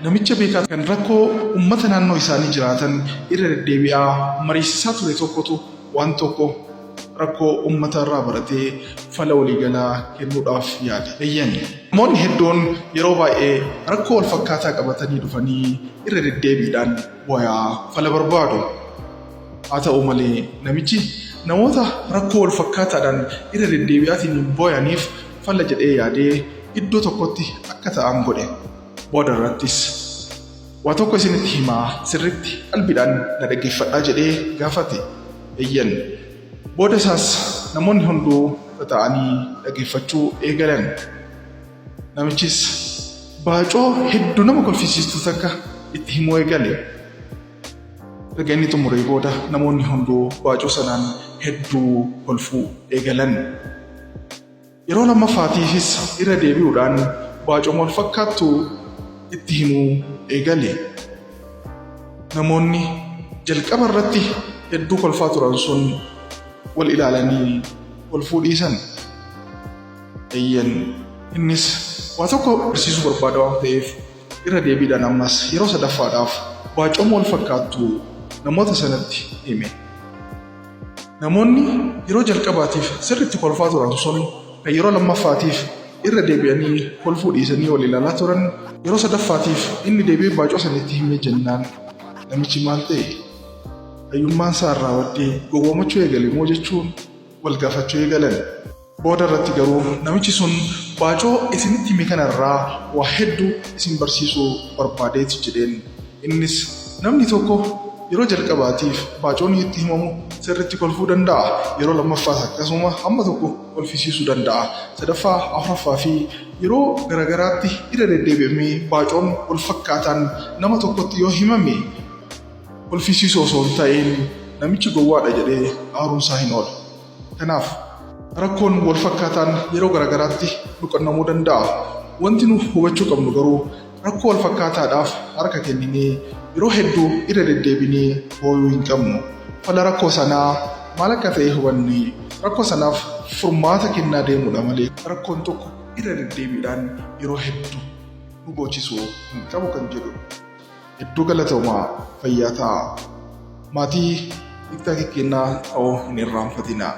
Namicha beekaa kan rakkoo ummata naannoo isaanii jiraatan irra deddeebi'aa mariisisaa ture tokkotu waan tokko rakkoo ummata irraa baratee fala waliigalaa kennuudhaaf yaale. Eeyyen, namoonni hedduun yeroo baay'ee rakkoo wal fakkaataa qabatanii dhufanii irra deddeebiidhaan booyaa fala barbaadu. Haa ta'u malee namichi namoota rakkoo wal fakkaataadhaan irra deddeebi'aatiin booyaniif fala jedhee yaadee iddoo tokkotti akka ta'an godhe. Booda irrattis, Waa tokko isinitti himaa sirriitti qalbiidhaan na dhaggeeffadhaa jedhee gaafate. Eeyyen. Booda isaas namoonni hunduu tataa'anii dhaggeeffachuu eegalan. Namichis baacoo hedduu nama kolfisiistu takka itti himuu eegale. Erga inni xumuree booda namoonni hunduu baacoo sanaan hedduu kolfuu eegalan. Yeroo lammaffaatiifis irra deebi'uudhaan baacoma wal fakkaattu itti himuu eegale. Namoonni jalqaba irratti hedduu kolfaa turan sun wal ilaalanii kolfuu dhiisan. Eeyyen, innis waa tokko barsiisuu barbaada waan ta'eef irra deebiidhaan ammas yeroo sadaffaadhaaf baacoma wal fakkaattu namoota sanatti hime. Namoonni yeroo jalqabaatiif sirriitti kolfaa turan sun kan yeroo lammaffaatiif irra deebi'anii kolfuu dhiisanii wal ilaalaa turan yeroo sadaffaatiif inni deebi'ee baacoo sana itti himee jennaan namichi maal ta'e? Hayyummaan isaa irraa baddee gowwoomachuu eegale moo jechuun wal gaafachuu eegalan. Booda irratti garuu namichi sun baacoo isinitti hime kana irraa waa heddu isin barsiisuu barbaadeeti jedheen. Innis namni tokko yeroo jalqabaatiif baacoon itti himamu sirriitti kolfuu danda'a. Yeroo lammaffaas akkasuma hamma tokko kolfisiisuu danda'a. Sadaffaa, afraffaa fi yeroo garagaraatti irra deddeebi'amee baacoon wal fakkaataan nama tokkotti yoo himame kolfisiisuu osoo hin ta'in namichi gowwaadha jedhee aaruunsaa hin oolu. Kanaaf, rakkoon wal fakkaataan yeroo garaagaraatti nu qunnamuu danda'a. Wanti nu hubachuu qabnu garuu rakkoo wal fakkaataadhaaf harka kenninee yeroo hedduu irra deddeebinee booyuu hin qabnu. Fala rakkoo sanaa maal akka ta'e hubannee rakkoo sanaaf furmaata kennaa deemuudha malee rakkoon tokko irra deddeebiidhaan yeroo hedduu nu boochisuu hin qabu kan jedhudha. Hedduu galatoomaa fayyaa ta'aa. Maatii TikTok keenyaa ta'uu hin irraanfatinaa.